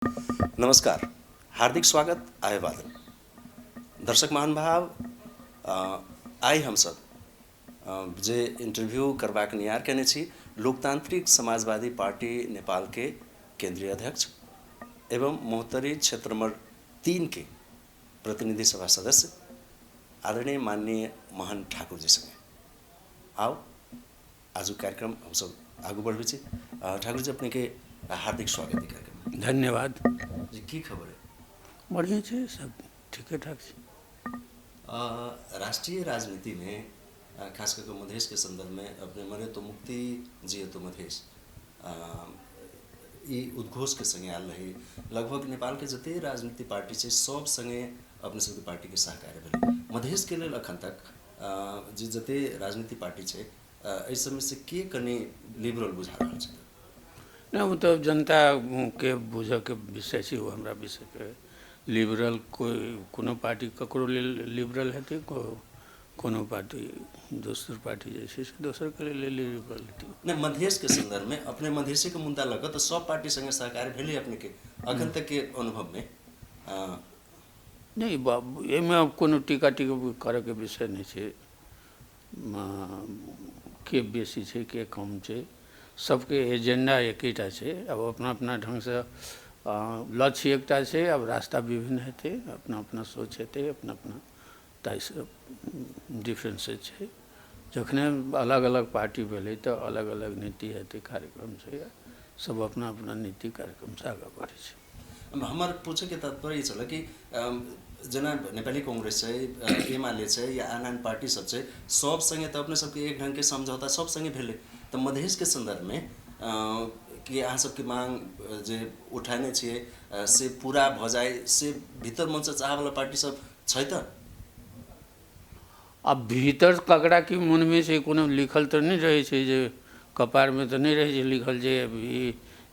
नमस्कार, हार्दिक स्वागत अभिवादन दर्शक महानुभाव। आइ हमसब जे इंटरव्यू करबाक नियार केने छी लोकतांत्रिक समाजवादी पार्टी नेपाल के केंद्रीय अध्यक्ष एवं महोत्तरी क्षेत्र नंबर 3 के प्रतिनिधि सभा सदस्य आदरणीय माननीय मोहन ठाकुर जी संगे। आओ आजुक कार्यक्रम हमसब आगू बढ़बै छी। ठाकुर जी, अपने के हार्दिक स्वागत है कार्यक्रम में। धन्यवाद जी। की खबर है? बढ़िया छै, सब ठीके ठाक छै। राष्ट्रीय राजनीति में खास करके मधेश के संदर्भ में अपने मरे तो मुक्ति जिए तो मधेश ई उद्घोष के संगे आयल रही। लगभग नेपाल के जते राजनीतिक पार्टी छै सब संगे अपने सबके पार्टी के सहकार्य भेलै। मधेश के लेल अखन तक जे जते राजनीतिक पार्टी छै एहि सबमे से के कनि लिबरल बुझा रहल छै? नहि, ओ तऽ जनताके बुझऽके विषय छै। ओ हमरा विषयके लिबरल कोइ कोनो पार्टी ककरो लेल लिबरल हेतै, कोनो पार्टी दोसर पार्टी जे छै से दोसरके लेल लिबरल हेतै। नहि, मधेशके संदर्भमे अपने मधेशेके मुद्दा लऽ कऽ तऽ सब पार्टी संगे सहकार्य भेलै अपने के अखन तक के अनुभवमे? नहि, एहिमे कोनो टीका टीका करऽके विषय नहि छै। के बेसी छै के कम छै, सबके एजेंडा एकेटा छै। आब अपना अपना ढङ्गसँ लक्ष्य एकटा छै, आब रास्ता विभिन्न हेतै, अपना अपना सोच हेतै, अपना अपना ताहिसँ डिफरेंसेज छै। जखने अलग अलग पार्टी भेलै तऽ अलग अलग नीति हेतै, कार्यक्रम छै, सब अपना अपना नीति कार्यक्रमसँ आगाँ बढ़ै छै। हमर पूछैके तात्पर्य ई छलै कि जेना नेपाली कांग्रेस छै, एमाले छै या आन आन पार्टी सब छै, सब संगे तऽ अपने सबके एक ढङ्गके समझौता सब संगे भेलै। तऽ मधेशके संदर्भमे कि अहाँ सबके मांग जे उठाने छियै से पूरा भऽ जाय से भीतर मनसँ चाहवला पार्टी सब छै? तऽ आब भीतर ककरा की मोनमे छै, कोनो लिखल तऽ नहि रहै छै, जे कपारमे तऽ नहि रहै छै लिखल जे ई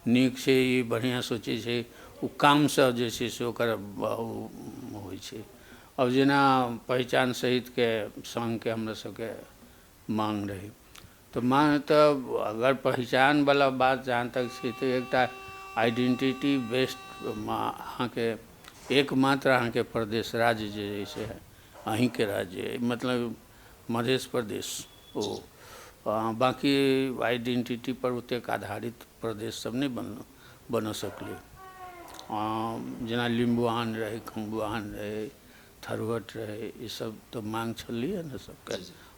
नीक छै, ई बढ़िआँ सोचै छै। ओ कामसँ जे छै से ओकर होइ छै। आब जेना पहिचान सहितके सङ्घके हमरा सबके माँग रहै, तऽ माँग तऽ अगर पहिचानवला बात जहाँ तक छै तऽ एकटा आइडेन्टिटी बेस्ड अहाँके एकमात्र अहाँके प्रदेश राज्य जे अइ से अहीँके राज्य, मतलब मधेश प्रदेश। ओ बाँकी आइडेन्टिटी पर ओतेक आधारित प्रदेश सब नहि बन सकलै। जेना लिम्बुआन रहै, खम्बुआन रहै, थरुहट रहै, ईसब तऽ माँग छलैए ने सबके,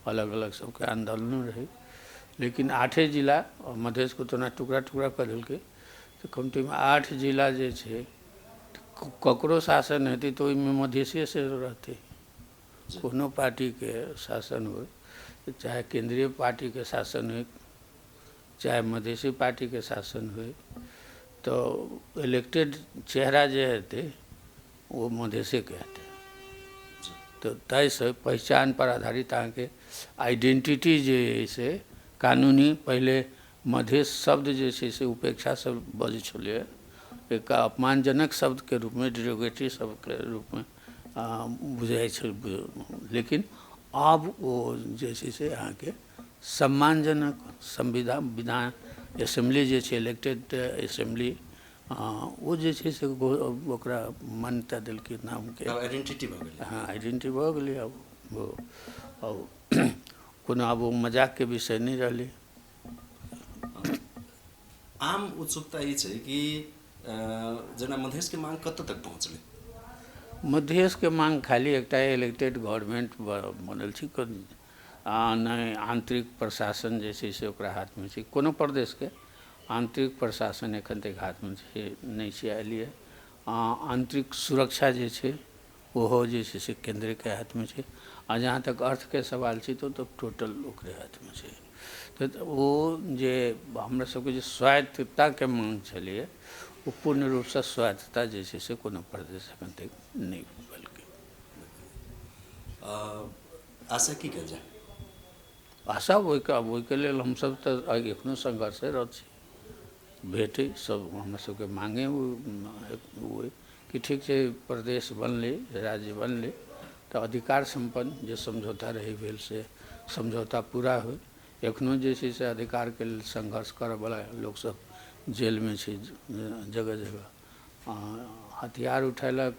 अलग अलग सबके आन्दोलनो रहै। लेकिन 8 जिला मधेशके तो टुकड़ा टुकड़ा कऽ देलकै, तऽ कमतीमे 8 जिला जे छै ककरो शासन हेतै तऽ ओहिमे मधेशेसँ रहतै। कोनो पार्टीके शासन होइ, चाहे केन्द्रीय पार्टीके शासन होइ, चाहे मधेशी पार्टीके शासन होइ, तऽ इलेक्टेड चेहरा जे हेतै ओ मधेशेके हेतै। तऽ ताहिसँ पहिचानपर आधारित अहाँके आइडेन्टिटी जे अइ से कानूनी, पहिले मधेश शब्द जे छै से उपेक्षासँ बजै छलैए, एक अपमानजनक शब्दके रूपमे, डिरोगेटरी शब्दके रूपमे बुझाइ छल। लेकिन आब ओ जे छै से अहाँके सम्मानजनक संविधान विधान असेम्बली जे छै, इलेक्टेड असेम्बली, ओ जे छै से ओकरा मान्यता देलकै नामके। आइडेंटिटी भऽ गेलै। हाँ, आइडेंटिटी भऽ गेलै। आब ओ कोनो आब ओ मजाकके विषय नहि रहलै। आम उत्सुकता ई छै कि जेना मधेशके मांग कतऽ तक पहुँचलै? मधेशके मांग खाली एकटा इलेक्टेड गवर्नमेंट बनल छै, नहि आंतरिक प्रशासन जे छै से ओकरा हाथमे छै। कोनो प्रदेशके आंतरिक प्रशासन एखन तक हाथमे छै नहि छै आयल। आंतरिक सुरक्षा जे छै ओहो जे छै से केन्द्रके हाथमे छै। आ जहाँ तक अर्थके सवाल छै तऽ टोटल ओकरे हाथमे छै। तऽ ओ जे हमरा सबके जे स्वायत्तताके मांग छलैए ओ पूर्ण रूपसँ स्वायत्तता जे छै से कोनो प्रदेश एखन तक नहि भेलकै। आशा की कयल जाय? आशा ओहिके लेल हमसब तऽ एखनो संघर्षरत छी। भेटै सब हमरा सबके मांगे ओ कि ठीक छै प्रदेश बनलै, राज्य बनलै, तऽ अधिकार सम्पन्न जे समझौता रहै भेल से समझौता पूरा होइ। एखनो जे छै से अधिकारके लेल संघर्ष करऽवला लोकसब जेलमे छै जगह जगह। हथियार उठेलक।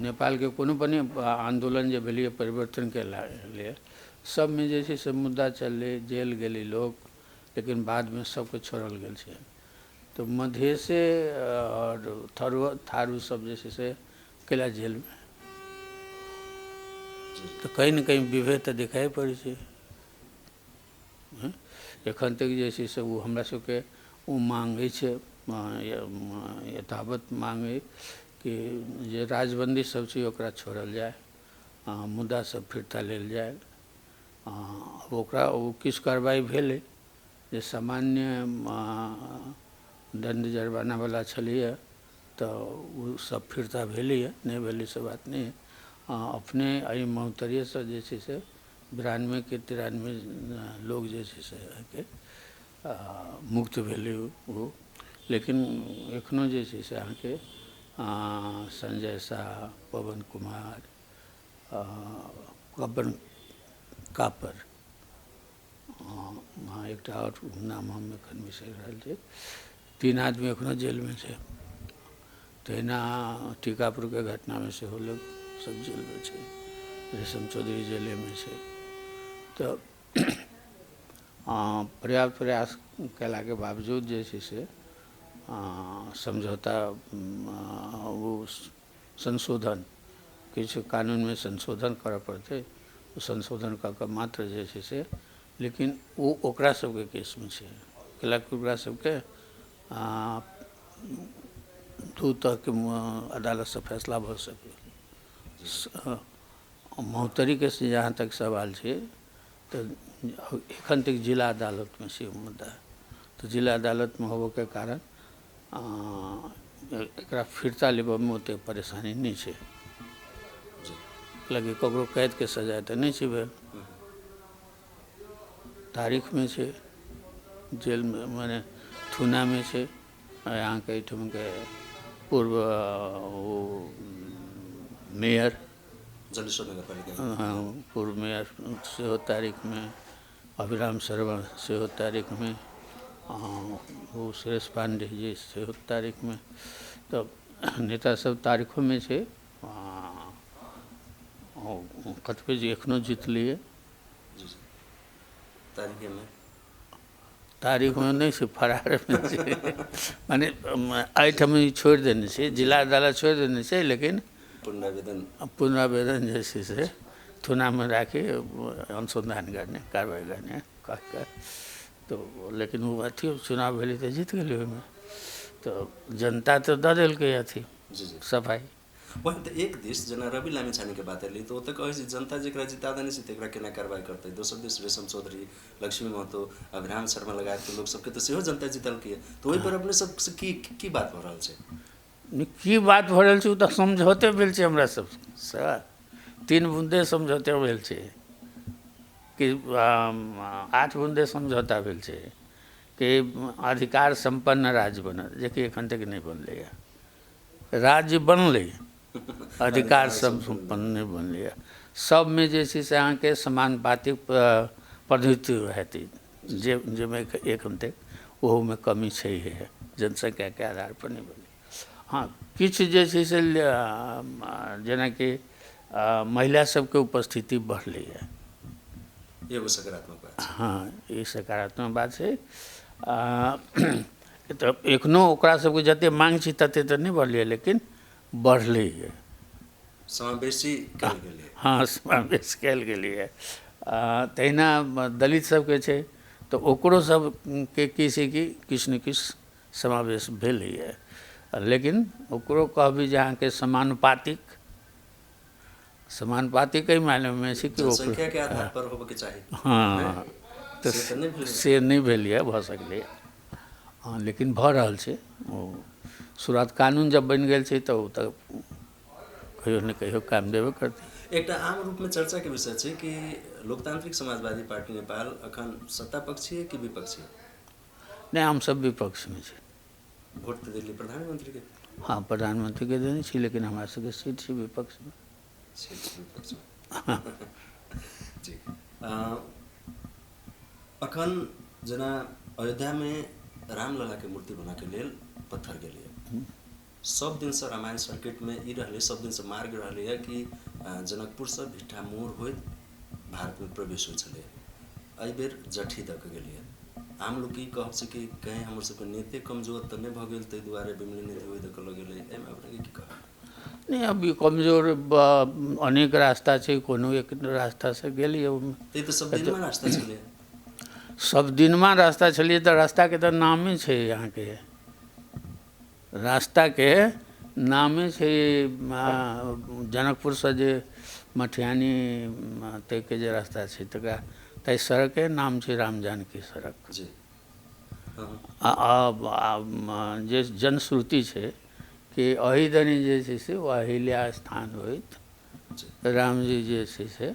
नेपालके कोनो पनि आन्दोलन जे भेलैए परिवर्तनके लिए, सबमे जे छै से मुद्दा चललै, जेल गेलै लोक, लेकिन बादमे सबके छोड़ल गेल छै। तऽ मधेशे आओर थारू सब जे छै से कैला जेलमे, तऽ कहीं ने कहीं विभेद तऽ देखाइ पड़ै छै। एखन तक जे छै से ओ हमरा सबके ओ माँग अछि, यथावत माँग अइ कि जे राजबन्दी सब छै ओकरा छोड़ल जाय, मुद्दा सब फिर्ता लेल जाय। ओकरा ओ किछु कार्रवाइ भेलै जे सामान्य दण्ड जर्मानावला छलैए, तऽ ओ सब फिर्ता भेलैए, नहि भेलै से बात नहि। अपने एहि महोत्तरीएसँ जे छै से 92 के 93 लोक जे छै से अहाँके मुक्त भेलै ओ। लेकिन एखनो जे छै से अहाँके संजय साह, पवन कुमार, पवन कापर, एकटा आओर नाम हम एखन बिसरि रहल छी, 3 आदमी एखनो जेलमे छै। तहिना टीकापुरके घटनामे सेहो लोक सब जेलमे छै, रेशम चौधरी जेलेमे छै। तऽ पर्याप्त प्रयास कयलाके बावजूद जे छै से समझौता ओ संशोधन किछु कानूनमे संशोधन करऽ पड़तै, ओ संशोधन कऽ कऽ मात्र जे छै से, लेकिन ओ ओकरा सबके केसमे छै, कैलाकि ओकरा सबके 2 तरहके अदालतसँ फैसला भऽ सकै। महोत्तरीके जहाँ तक सवाल छै तऽ एखन तक जिला अदालतमे छै मुद्दा, तऽ जिला अदालतमे होबऽके कारण एकरा फिर्ता लेबऽमे ओतेक परेशानी नहि छै, कैलाकि ककरो कैदके सजाय तऽ नहि छै भेल, तारीखमे छै, जेलमे मने थुनामे छै। अहाँके एहिठामके पूर्व ओ मेयर, पूर्व मेयर सेहो तारीखमे, अभिराम शर्मा सेहो तारीखमे, ओ सुरेश पाण्डे जी सेहो तारीखमे। तऽ नेता सब तारीखोमे छै, कतबे जे एखनो जितलैए तारीखमे नहि छै, फरारमे छै, मने एहिठाम छोड़ि देने छै, जिला अदालत छोड़ि देने छै, लेकिन पुनरावेदन जे छै से थुनामे राखि अनुसन्धान गर्ने कारवाही गर्ने कहिके, तऽ लेकिन ओ अथी चुनाव भेलै तऽ जीत गेलै ओहिमे, तऽ जनता तऽ दऽ देलकै अथी सफाइ। वएह तऽ एक दिस जेना रवि लामिछानेके बात एलै तऽ ओतऽ कहै छै जनता जकरा जिता देने छै तकरा केना कार्रवाइ करतै। दोसर दिस रेशम चौधरी, लक्ष्मी महतो, अभिराम शर्मा लगायतके लोक सबके तऽ सेहो जनता जितलकै, तऽ ओहिपर अपने सबसँ की की बात भऽ रहल छै? की बात भऽ रहल छै ओ तऽ समझौते भेल छै हमरा सबसँ, 3 बूँदे समझौते भेल छै कि 8 बूँदे समझौता भेल छै कि अधिकार सम्पन्न राज्य बनल, जेकि एखन तक नहि बनलैए। राज्य बनलै, अधिकार सम्पन्न नहि बनलैए। सबमे जे छै से अहाँके समानुपातिक प्रतिनिधित्व हेतै, जे जाहिमे एखन तक ओहोमे कमी छैहे, जनसंख्याके आधार पर नहि बनलै। हँ, किछु जे छै से जेनाकि महिला सबके उपस्थिति बढ़लैए, एगो सकारात्मक बात। हँ, ई सकारात्मक बात छै। तऽ एखनो ओकरा सबके जतेक माँग छै ततेक तऽ नहि बढ़लैए, लेकिन बढ़लैए, समावेशी कयल गेलै। हँ, समावेश कयल गेलैए। तहिना दलित सबके छै तऽ ओकरो सबके की छै कि किछु ने किछु समावेश भेलैए, लेकिन ओकरो कहबी जे अहाँके समानुपातिक, समानुपातिक एहि मायनेमे छै कि जनसंख्याके आधार पर होबऽके चाही। हँ, तऽ से नहि भेलैए, भऽ सकलैए। हँ, लेकिन भऽ रहल छै। ओ शुरुआत कानून जब बनि गेल छै तऽ ओ तऽ कहियो ने कहियो काम देबे करतै। एकटा आम रूपमे चर्चाके विषय छै कि लोकतांत्रिक समाजवादी पार्टी नेपाल अखन सत्ता पक्षीय कि विपक्षी? नहि, हमसब विपक्षमे छी। वोट तऽ देलियै प्रधानमंत्रीके? हँ, प्रधानमंत्रीके देने छी, लेकिन हमरा सबके सीट छै विपक्षमे। सीट विपक्षमे। जी, अखन जेना अयोध्यामे रामललाके मूर्ति बनाके लेल पत्थर गेलैए, सब दिनसँ रामायण सर्किटमे ई रहलै, सब दिनसँ मार्ग रहलैए कि जनकपुरसँ भिट्ठा मोड़ होइत भारतमे प्रवेश होइ छलै। एहि बेर जठी दऽ कऽ गेलैए। आम लोकके ई कहब छै कि कहीं हमर सबके नेते कमजोर तऽ नहि भऽ गेल, ताहि दुआरे बिमली निधि ओहि दऽ कऽ लऽ गेलै। एहिमे अपनेके की कहब? नहि, अभी कमजोर अनेक रास्ता छै, कोनो एक रास्तासँ गेलियै ओहिमे। तऽ सब दिनमा रास्ता छलै। सब दिनमा रास्ता छलियै तऽ रास्ताके तऽ नामे छै, अहाँके रास्ताके नामे छै जनकपुरसँ जे मठियानी ताहिके जे रास्ता छै तकरा ताहि सड़कके नाम छै राम जानकी सड़क। जी। जे जनश्रुति छै कि एहि दनी जे छै से ओ अहिल्या स्थान होइत रामजी जे छै से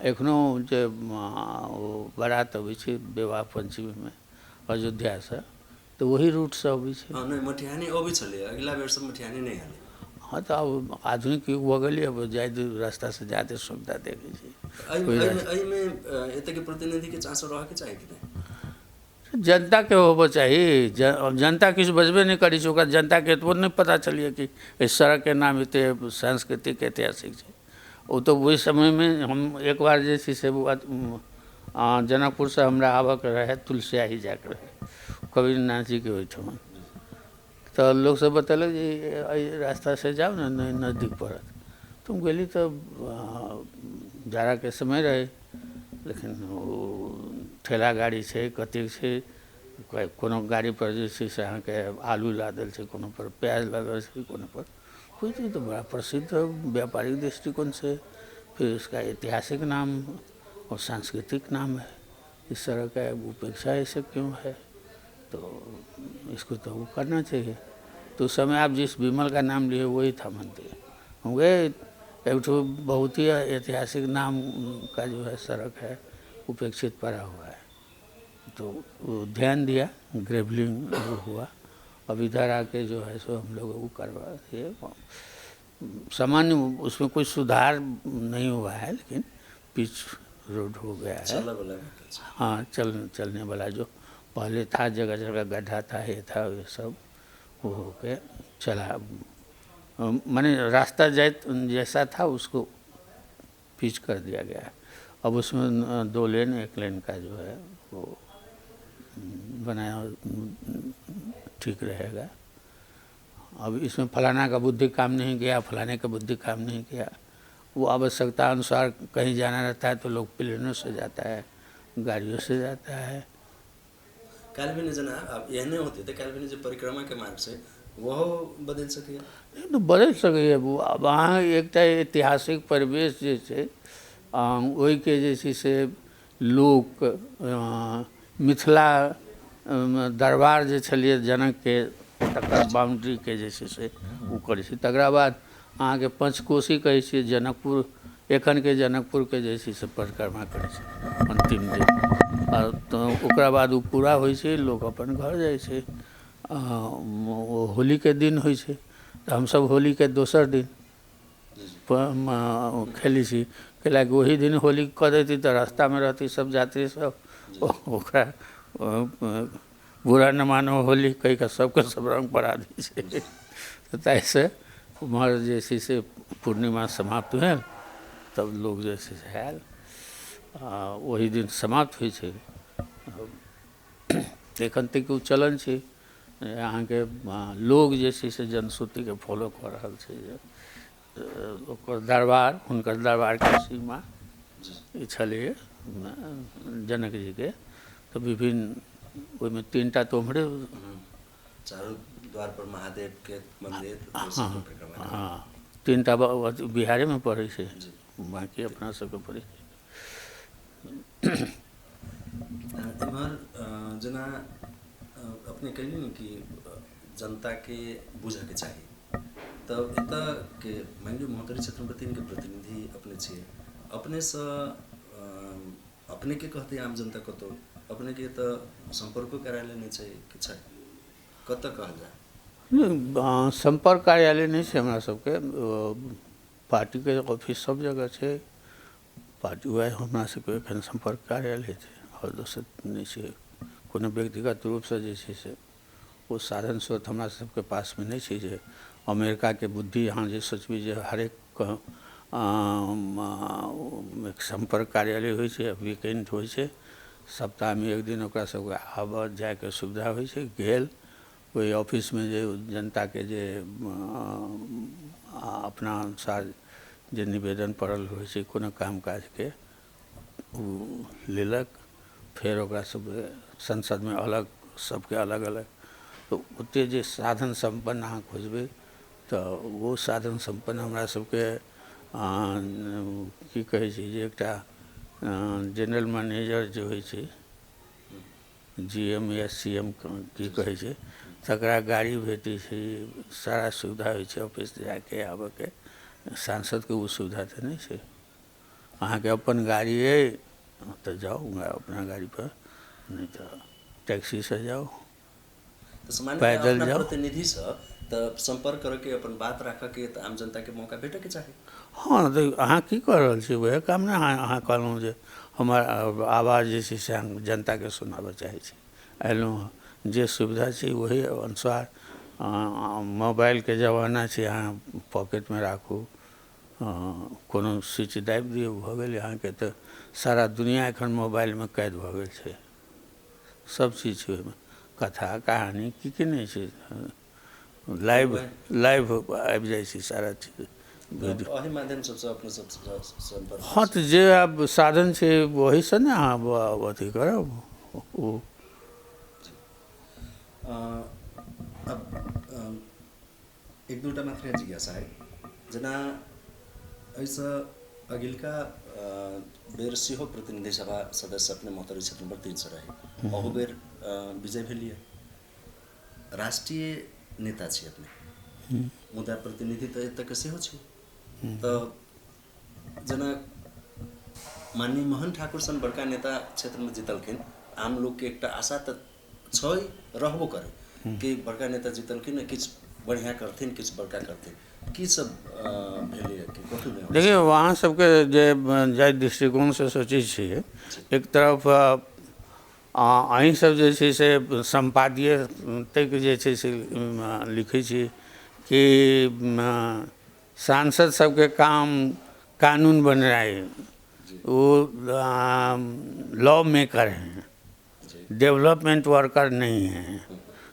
एखनो जे ओ बारात अबै छै विवाह पञ्चमीमे अयोध्यासँ, तऽ ओही रूटसँ अबै छै। नहि, मठियानी अबै छलै, अगिला बेर सब मठियानी नहि आयल। हँ, तऽ आब आधुनिक युग भऽ गेलै, अब जाय रास्तासँ जादे सुविधा देखै छै। एहिमे एतऽके प्रतिनिधिके चाँसो रहऽके चाही कि नहि? जनताके होबऽ चाही। जनता किछु बजबे नहि करै छै, ओकरा जनताके एतबो नहि पता चलैए कि एहि सड़कके नाम एते सांस्कृतिक ऐतिहासिक छै। ओ तऽ ओहि समयमे हम एक बार जे छै से जनकपुरसँ हमरा आबऽके रहै, तुलसियाही जाइके रहै कबीरनाथ जीके ओहिठाम, तऽ लोकसब बतेलक जे एहि रास्तासँ जाउ ने, नजदीक पड़त। तऽ हम गेली तऽ जाड़ाके समय रहै, लेकिन ओ ठेला गाड़ी छै, कतेक छै, कोनो गाड़ीपर जे छै से अहाँके आलू लादल छै, कोनो पर प्याज लादल छै, कोनो पर कोइ चीज। तऽ बड़ा प्रसिद्ध व्यापारिक दृष्टिकोण से, फिर उसका ऐतिहासिक नाम और सांस्कृतिक नाम है। इस सड़क का उपेक्षा ऐसे क्यों है? तो इसको तो वो करना चाहिए। तो उस समय आप जिस विमल का नाम लिए वही था मंत्री। हम गए, एक ठो बहुत ही ऐतिहासिक नाम का जो है सड़क है, उपेक्षित पड़ा हुआ है। तो वो ध्यान दिया, ग्रेवलिंग वो हुआ। अब इधर आके जो है सो हम लोग वो करवा दिए। सामान्य उसमें कोई सुधार नहीं हुआ है, लेकिन पिच रोड हो गया है। हाँ, चलने वाला जो पहले था, जगह जगह गड्ढा था, ये था, ये सब वो होके चला। माने रास्ता जैसा था उसको पिच कर दिया गया है। अब उसमें 2 लेन 1 लेन का जो है वो बनाया, ठीक रहेगा। अब इसमें फलाना का बुद्धि काम नहीं किया, फलाने का बुद्धि काम नहीं किया, वो आवश्यकता अनुसार कहीं जाना रहता है तो लोग प्लेनों से जाता है, गाड़ियों से जाता है। काल्हि जेना आब एहने होतै तऽ काल्हि जे परिक्रमाके मार्ग छै ओहो बदलि सकैए? नहि तऽ बदलि सकैए। आब अहाँ एकटा ऐतिहासिक परिवेश जे छै ओहिके जे छै से लोक मिथिला दरबार जे छलियै जनकके, तकर बाउंड्रीके जे छै से ओ करै छै। तकरा बाद अहाँके पंचकोशी कहै छियै, जनकपुर एखनके जनकपुरके जे छै से परिक्रमा करै छै अन्तिम दिन। तऽ ओकरा बाद ओ पूरा होइ छै, लोक अपन घर जाइ छै। होलीके दिन होइ छै, तऽ हमसब होलीके दोसर दिन खेलै छी, कैलाकि ओही दिन होली कऽ दैती तऽ रास्तामे रहती सब यात्री सब, ओकरा बुरा न मानो होली कहि कऽ सबके सब रङ्ग पड़ा दै छै। तऽ ताहिसँ उम्हर जे छै से पूर्णिमा समाप्त भेल, तब लोक जे छै से आयल, आ ओही दिन समाप्त होइ छै। एखन तक ओ चलन छै, अहाँके लोक जे छै से जनश्रुतिके फॉलो कऽ रहल छै। जे ओकर दरबार, हुनकर दरबारके सीमा ई छलैए जनक जीके, तऽ विभिन्न ओहिमे 3 टा तऽ ओम्हरे, चारू द्वार पर महादेव के मंदिर। हाँ, 3 टा बिहारेमे पड़ै छै, बाँकी अपना सबके पड़ै छै। एम्हर जेना अपने कहलियै ने कि जनताके बुझऽके चाही, तऽ एतऽके मानि लियौ महोत्तरी क्षेत्र नंबर 3 के प्रतिनिधि अपने छियै, अपनेसँ अपनेके कहतै आम जनता कतहु? अपनेके तऽ सम्पर्को कार्यालय नहि छै कि छै? कतऽ कहल जाय? सम्पर्क कार्यालय नहि छै हमरा सबके, पार्टीके ऑफिस सब जगह छै, पार्टी वएह हमरा सबके एखन सम्पर्क कार्यालय छै, आओर दोसर नहि छै। कोनो व्यक्तिगत रूपसँ जे छै से ओ साधन स्रोत हमरा सबके पासमे नहि छै जे अमेरिकाके बुद्धि अहाँ जे सोचबै जे हरेक सम्पर्क कार्यालय होइ छै वीकेंड होइ छै, सप्ताहमे एक दिन ओकरा सबके आबऽ जायके सुविधा होइ छै। गेल ओहि ऑफिसमे जे जनताके जे अपना अनुसार जे निवेदन पड़ल होइ छै कोनो काम काजके ओ लेलक, फेर ओकरा सबके संसदमे अलग सबके अलग अलग, तऽ ओतेक जे साधन सम्पन्न अहाँ खोजबै तऽ ओ साधन सम्पन्न हमरा सबके की कहै छै जे एकटा जनरल मैनेजर जे होइ छै जी एम या सी एम की कहै छै तकरा गाड़ी भेटै छै, सारा सुविधा होइ छै ऑफिस जायके आबयके। सांसदके ओ सुविधा तऽ नहि छै। अहाँके अपन गाड़ी अइ तऽ जाउ अपना गाड़ीपर, नहि तऽ टैक्सीसँ जाउ, तऽ सामान्यतः पैदल अपना जाउ। प्रतिनिधिसँ तऽ सम्पर्क करऽके अपन बात राखऽके तऽ आम जनताके मौका भेटऽके चाही। हँ, तऽ अहाँ की कऽ रहल छी? उएह काम ने अहाँ कहलहुँ जे हमर आवाज जे छै से हम जनताके सुनाबय चाहै छी, अयलहुँ हँ। जे सुविधा छै ओही अनुसार मोबाइलके जमाना छै, अहाँ पॉकेटमे राखू, कोनो स्विच दाबि दियौ, भऽ गेलै। अहाँके तऽ सारा दुनिआँ एखन मोबाइलमे कैद भऽ गेल छै, सभ चीज छै ओहिमे, कथा कहानी की की नहि छै, तऽ लाइव वएह लाइव आबि जाइ छै सारा चीज वीडियो। एहि माध्यम सबसँ अपने सब सम्पर्क हँ, छी। तऽ जे आब साधन छै ओहीसँ ने अहाँ अथी करब ओ। अब एक दूटा मात्र जिज्ञासा है, जेना एहिसँ अगिलका बेर सेहो प्रतिनिधि सभा सदस्य अपने महोत्तरी क्षेत्र नंबर 3 से रहे, अहू बेर विजय भेलियै, राष्ट्रीय नेता छी अपने, मुदा प्रतिनिधि तऽ एतऽ के सेहो छी, तऽ जेना माननीय मोहन ठाकुर सन बड़का नेता क्षेत्रमे जीतलखिन, आम लोकके एकटा आशा तऽ छै, रहबो करे कि बड़का नेता जीतलखिन किछु बढ़िआँ करथिन, किछु बड़का करथिन, की सब भेलैए कि कथी नहि? देखियौ, अहाँ सबके जे जाहि दृष्टिकोणसँ सोचै छियै, एक तरफ अहीं सब जे छै से सम्पादीय तक जे छै से लिखै छी कि सांसद सबके काम कानून बनेनाइ, वो लॉ मेकर हैं, डेवलपमेंट वर्कर नहीं हैं,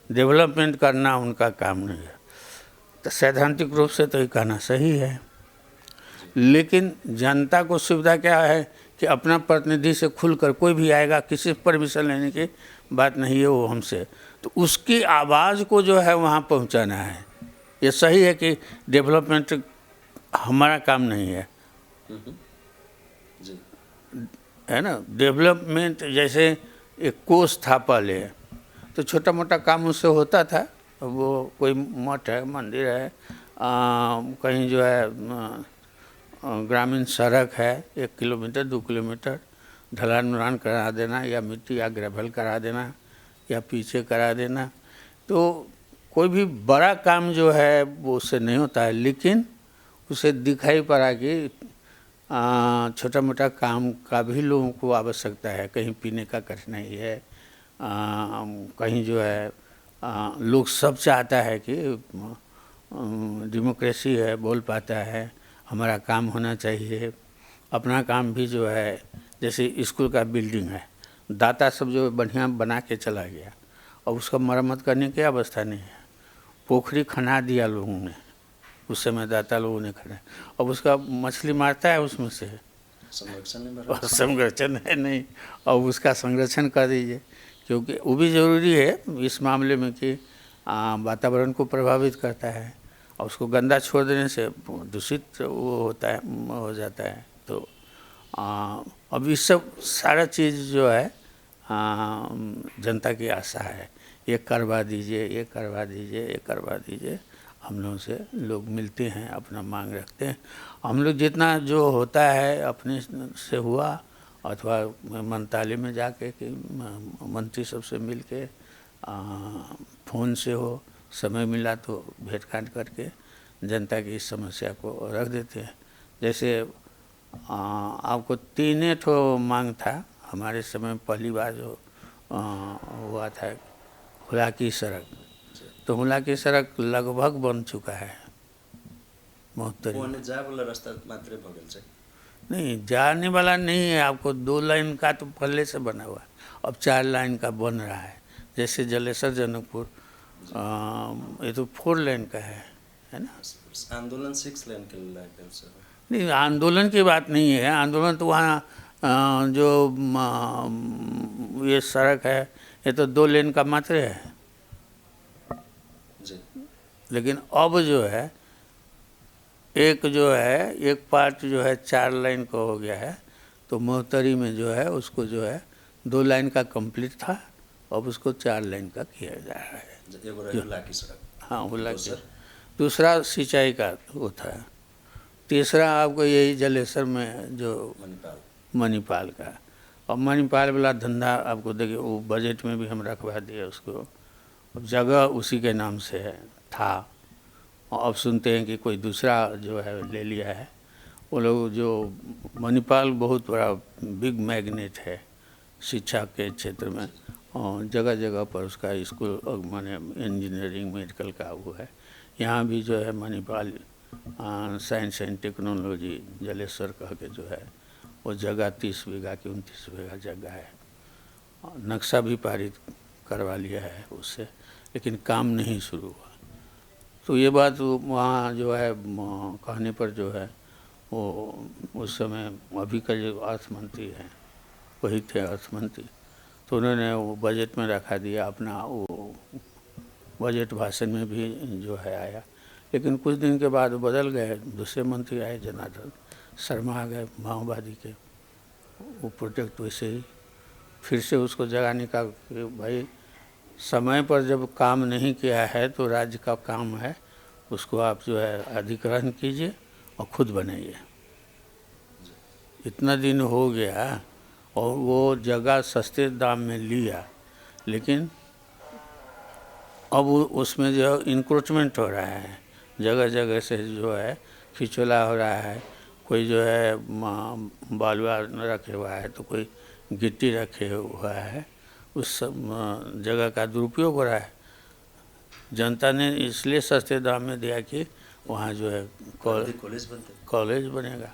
डेवलपमेंट करना उनका काम नहीं है। तो सैद्धांतिक रूप से तो ये कहना सही है, लेकिन जनता को सुविधा क्या है कि अपना प्रतिनिधि से खुलकर कोई भी आएगा, किसी परमिशन लेने की बात नहीं है वो हमसे, तो उसकी आवाज़ को जो है वहाँ पहुँचाना है। ये सही है कि डेवलपमेंट हमारा काम नहीं है, है ना। डेवलपमेंट जैसे एक कोष था पहले, तो छोटा मोटा काम उससे होता था, वो कोई मठ है, मंदिर है, कहीं जो है ग्रामीण सड़क है, 1 किलोमीटर 2 किलोमीटर ढलान उड़ान करा देना, या मिट्टी या ग्रेवल करा देना, या पीछे करा देना, तो कोई भी बड़ा काम जो है वो उससे नहीं होता है। लेकिन उसे दिखाई पड़ा कि छोटा मोटा काम का भी लोगों को आवश्यकता है, कहीं पीने का कठिनाई है, कहीं जो है लोग सब चाहता है कि डेमोक्रेसी है, बोल पाता है, हमारा काम होना चाहिए, अपना काम भी जो है, जैसे स्कूल का बिल्डिंग है, दाता सब जो बढ़िया बना के चला गया, और उसका मरम्मत करने की अवस्था नहीं है, पोखरी खना दिया लोगों ने, उस समय दाता लोगों ने खना, अब उसका मछली मारता है उसमें से, संरक्षण नहीं और संरक्षण है नहीं, और उसका संरक्षण कर दीजिए, क्योंकि वो भी ज़रूरी है इस मामले में कि वातावरण को प्रभावित करता है, और उसको गंदा छोड़ देने से दूषित वो होता है, हो जाता है। तो अब ये सब सारा चीज़ जो है जनता की आशा है, ये करवा दीजिए, ये करवा दीजिए, ये करवा दीजिए। हम लोगों से लोग मिलते हैं, अपना मांग रखते हैं, हम लोग जितना जो होता है अपने से हुआ, अथवा मंत्रालय में जाके कि मंत्री सबसे मिल के, फ़ोन से हो, समय मिला तो भेंट घाट करके जनता की इस समस्या को रख देते हैं। जैसे आपको 3 ठो मांग था हमारे समय में, पहली बार जो हुआ था खुराकी सड़क, तो हुला की सड़क लगभग बन चुका है महोत्तरी। ओने जाय वाला रास्ता मात्रे भऽ गेल छै। नहीं, जाने वाला नहीं है आपको। 2 लाइन का तो पहले से बना हुआ है, अब 4 लाइन का बन रहा है। जैसे जलेसर जनकपुर ये तो 4 लाइन का है ना। आंदोलन 6 लाइन के लिए सर। नहीं, आंदोलन की बात नहीं है। आंदोलन तो वहाँ जो ये सड़क है ये तो 2 लेन का मात्र है जी। लेकिन अब जो है एक जो है एक पार्ट जो है 4 लाइन का हो गया है। तो महोत्तरी में जो है उसको जो है 2 लाइन का कंप्लीट था, अब उसको 4 लाइन का किया जा रहा है। हुला की सड़क, हाँ हुला की। दूसरा सिंचाई का वो था। तीसरा आपको यही जलेसर में जो मणिपाल का। और मणिपाल वाला धंधा आपको देखिए वो बजट में भी हम रखवा दिए उसको। अब जगह उसी के नाम से है था, और अब सुनते हैं कि कोई दूसरा जो है ले लिया है। वो लोग जो मणिपाल बहुत बड़ा बिग मैग्नेट है शिक्षा के क्षेत्र में, और जगह जगह पर उसका स्कूल और माने इंजीनियरिंग मेडिकल का वो है। यहाँ भी जो है Manipal science and technology Jalesar कह के जो है वो जगह 30 बीघा की 29 बीघा जगह है। नक्शा भी पारित करवा लिया है उससे, लेकिन काम नहीं शुरू हुआ। तो ये बात वहाँ जो है कहने पर जो है वो उस समय अभी का जो अर्थमंत्री हैं वही थे अर्थमंत्री, तो उन्होंने वो बजट में रखा दिया अपना। वो बजट भाषण में भी जो है आया, लेकिन कुछ दिन के बाद बदल गए, दूसरे मंत्री आए, जनार्दन शर्मा आ गए माओवादी के। वो प्रोजेक्ट वैसे ही फिर से उसको जगाने का, भाई समय पर जब काम नहीं किया है तो राज्य का काम है, उसको आप जो है अधिग्रहण कीजिए और खुद बनाइए। इतना दिन हो गया और वो जगह सस्ते दाम में लिया, लेकिन अब उसमें जो है इंक्रोचमेंट हो रहा है, जगह जगह से जो है खिचोला हो रहा है। कोई जो है बालुआ रखे हुआ है तो कोई गिट्टी रखे हुआ है, उस सब जगह का दुरुपयोग हो रहा है। जनता ने इसलिए सस्ते दाम में दिया कि वहाँ जो है कॉलेज बनेगा,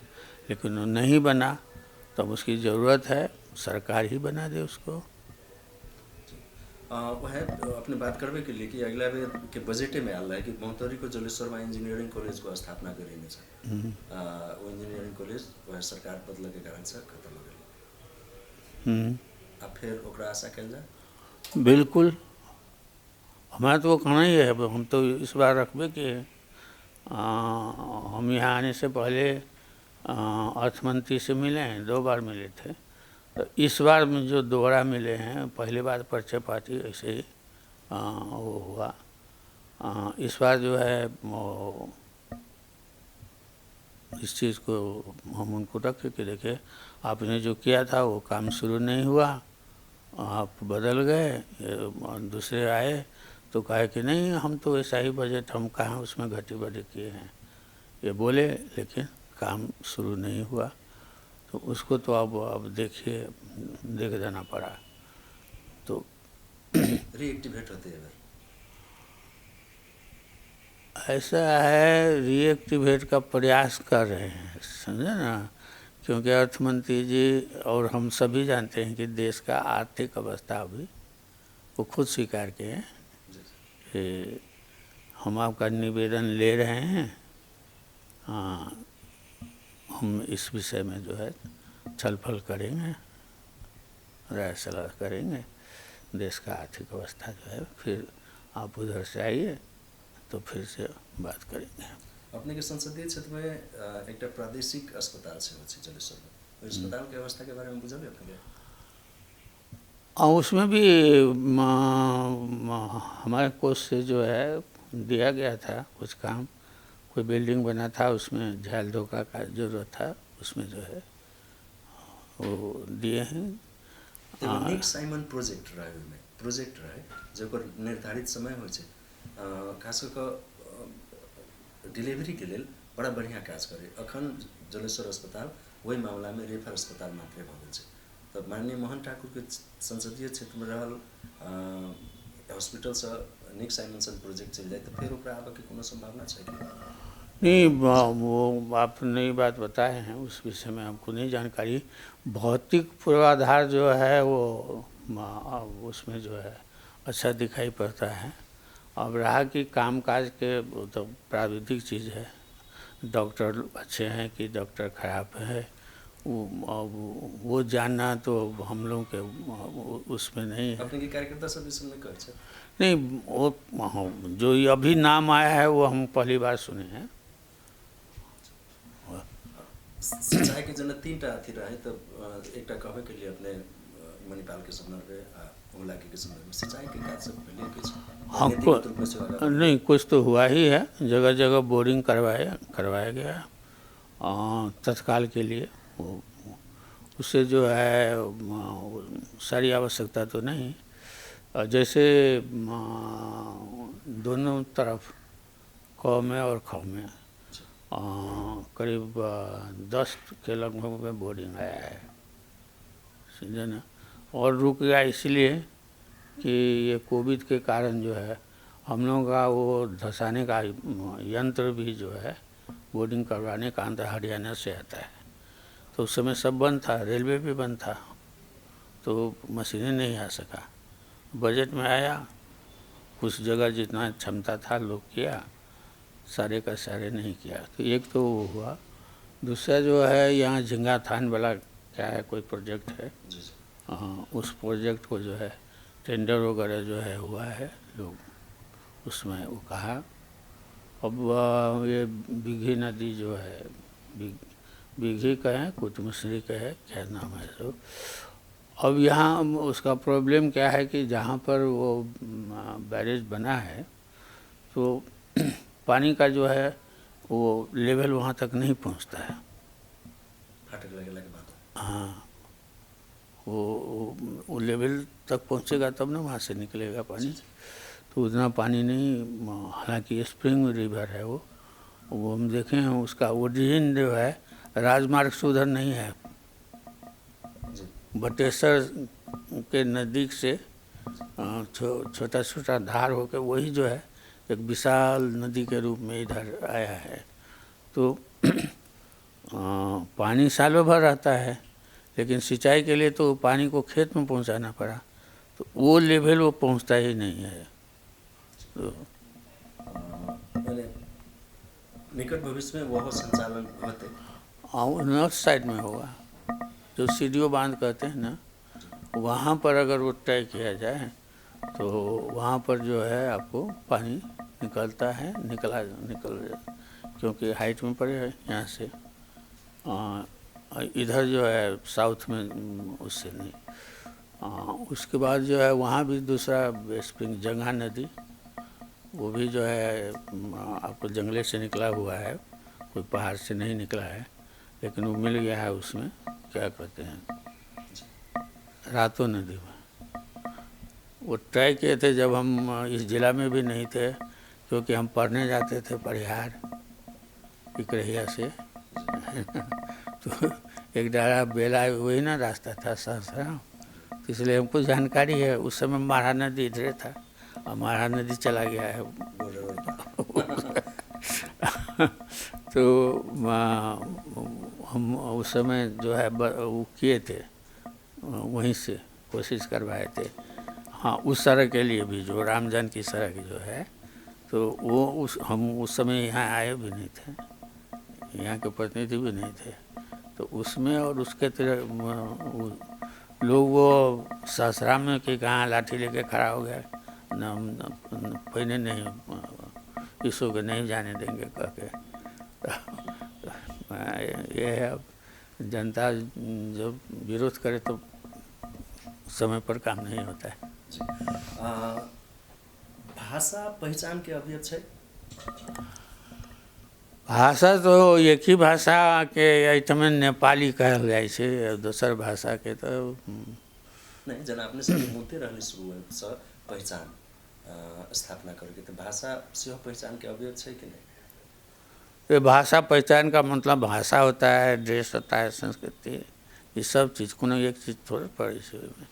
लेकिन वो नहीं बना। तब उसकी ज़रूरत है सरकार ही बना दे उसको। वह अपने बात करबे के लिए कि अगला बेर के बजटे में आयल है कि महोत्तरी को जलेश्वर में इंजीनियरिंग कॉलेज को स्थापना करेने छै। वो इंजीनियरिंग कॉलेज वह सरकार बदले के कारण से खत्म हो गेल। आ फिर ओकरा आशा कयल जाए? बिल्कुल, हमारा तो वो कहना ही है। हम तो इस बार रखबे कि हम यहाँ आने से पहले अर्थमंत्री से मिले हैं, 2 बार मिले थे। तो इस बार में जो दोबारा मिले हैं, पहली बार परिचय पार्टी ऐसे ही वो हुआ। इस बार जो है वो इस चीज़ को हम उनको रखे कि देखिए आपने जो किया था वो काम शुरू नहीं हुआ, आप बदल गए, दूसरे आए तो कहे कि नहीं हम तो ऐसा ही बजट हम कहाँ उसमें घटी बढ़ी किए हैं, ये बोले, लेकिन काम शुरू नहीं हुआ। तो उसको तो अब देखिए देख देना पड़ा। तो रिएक्टिवेट होते हैं ऐसा है, रिएक्टिवेट का प्रयास कर रहे हैं, समझे ना, क्योंकि अर्थमंत्री जी और हम सभी जानते हैं कि देश का आर्थिक अवस्था अभी वो खुद स्वीकार के हैं कि हम आपका निवेदन ले रहे हैं, हाँ हम इस विषय में जो है छल फल करेंगे, राय सलाह करेंगे, देश का आर्थिक अवस्था जो है, फिर आप उधर से आइए तो फिर से बात करेंगे। अपने के संसदीय क्षेत्र में एक प्रादेशिक अस्पताल से हो जलेश्वर में, अस्पताल के अवस्था के बारे में बुझल अपने के? और उसमें भी हमारे कोष से जो है दिया गया था कुछ काम, कोई बिल्डिंग बना था उसमें झैल धोखा का जरूरत था, उसमें जो है वो दिए हैं। निक साइमन प्रोजेक्ट रहे, ओहिमे प्रोजेक्ट रहे जकर निर्धारित समय होइ छै, खास कऽ कऽ डिलीवरी के लेल बड़ा बढ़िया काज करे। अखन जलेश्वर अस्पताल ओहि मामलामे रेफर अस्पताल मात्रे भऽ गेल छै। तऽ माननीय मोहन ठाकुरके संसदीय क्षेत्रमे रहल हॉस्पिटलसँ नीक साइमनसन प्रोजेक्ट चलि जाय तऽ फेर ओकरा आबयके कोनो सम्भावना छै कि? नहीं, वो आप नई बात बताए हैं, उस विषय में हमको नहीं जानकारी। भौतिक पूर्वाधार जो है वो उसमें जो है अच्छा दिखाई पड़ता है। अब रहा कि काम काज के, वो तो प्राविधिक चीज़ है, डॉक्टर अच्छे हैं कि डॉक्टर खराब है, वो अब वो जानना तो हम लोगों के उसमें नहीं है। अपने के कार्यकर्ता सब ई सब नहि कहै छै? नहीं, वो हाँ, जो ये अभी नाम आया है वो हम पहली बार सुने हैं। सिंचाई के जेना 3 टा अथी रहै तऽ एकटा कहबे के लिए अपने मणिपाल के संदर्भ आ हुलाकी के संदर्भ में सिंचाई के काज सब भेलै किछु? हाँ, नीतिगत रूप में सेहो आगाँ बढ़लै? नहीं, कुछ तो हुआ ही है। जगह जगह बोरिंग करवाया करवाया गया तत्काल के लिए। वो उससे जो है सारी आवश्यकता तो नहीं। और जैसे दोनों तरफ क में और ख में करीब 10 के लगभग में बोरिंग आया है, समझे ना। और रुक गया इसलिए कि ये कोविड के कारण जो है हम लोगों का वो धसाने का यंत्र भी जो है बोरिंग करवाने का अंदर हरियाणा से आता है, तो उस समय सब बंद था, रेलवे भी बंद था, तो मशीनें नहीं आ सका। बजट में आया, कुछ जगह जितना क्षमता था लोग किया, सारे का सारे नहीं किया। तो एक तो वो हुआ। दूसरा जो है यहाँ झिंगा थान वाला क्या है, कोई प्रोजेक्ट है। जी जी हाँ, उस प्रोजेक्ट को जो है टेंडर वगैरह जो है हुआ है, लोग उसमें वो कहा। अब ये बिघी नदी जो है, बिघी कहें, कुटमसरी कहे, क्या नाम है सो। अब यहाँ उसका प्रॉब्लम क्या है कि जहाँ पर वो बैरेज बना है तो पानी का जो है वो लेवल वहाँ तक नहीं पहुँचता है। फाटक लगेला के बाद? हाँ, वो लेवल तक पहुँचेगा तब ना वहाँ से निकलेगा पानी, तो उतना पानी नहीं। हालांकि स्प्रिंग रिवर है वो हम देखे हैं, उसका ओरिजिन जो है राजमार्ग से उधर नहीं है। बटेश्वर के नज़दीक से छोटा छोटा धार होकर वही जो है एक विशाल नदी के रूप में इधर आया है। तो पानी सालों भर रहता है, लेकिन सिंचाई के लिए तो पानी को खेत में पहुंचाना पड़ा, तो वो लेवल वो पहुंचता ही नहीं है। तो माने निकट भविष्य में वह संचालन होते? हाँ, वो नॉर्थ साइड में होगा, जो सीडीओ बांध कहते हैं ना, वहाँ पर अगर वो तय किया जाए तो वहाँ पर जो है आपको पानी निकलता है, निकला निकल, क्योंकि हाइट में पड़े है यहाँ से। इधर जो है साउथ में उससे नहीं। उसके बाद जो है वहाँ भी दूसरा स्प्रिंग जंगा नदी, वो भी जो है आपको जंगले से निकला हुआ है, कोई पहाड़ से नहीं निकला है, लेकिन वो मिल गया है उसमें, क्या कहते हैं, रातो नदी में। वो ट्राई किए थे जब हम इस ज़िला में भी नहीं थे, क्योंकि हम पढ़ने जाते थे परिहार इकरहिया से, तो एक डारा बेला वही ना रास्ता था सहसराम, तो इसलिए हमको जानकारी है। उस समय मारा नदी इधरे था और मारा नदी चला गया है। तो हम उस समय जो है वो किए थे, वहीं से कोशिश करवाए थे। हाँ, उस सड़क के लिए भी जो रामजन की सड़क जो है, तो वो उस हम उस समय यहाँ आए भी नहीं थे, यहाँ के प्रतिनिधि भी नहीं थे, तो उसमें और उसके तरह लोग वो सहसराम में कि कहाँ लाठी लेके खड़ा हो गया, न पहले नहीं इसो के नहीं जाने देंगे कह के। ये है, अब जनता जब विरोध करे तो समय पर काम नहीं होता है। भाषा पहचान के अवयव छै? भाषा तो एक ही भाषा के एहिठाम नेपाली कहल जाइ छै, दोसर भाषाके तऽ नहि, जेना अपने सबके मुद्दे रहलै शुरुसँ पहिचान स्थापना करके, तऽ भाषा सेहो पहिचान के अवयव छै कि नहि? ये भाषा पहचान का मतलब भाषा होता है, ड्रेस होता है, संस्कृति, ये सब चीज़, कोनो एक चीज़ थोड़े पड़ै छै ओहिमे।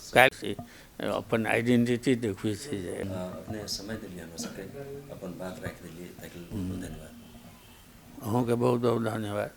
काल्हि अपन आइडेंटिटी देखबै छै जे। अपने समय देलियै हमरा सबके, अपन बात राखि देलियै, ताहिके लेल बहुत बहुत धन्यवाद। अहूँके बहुत बहुत धन्यवाद।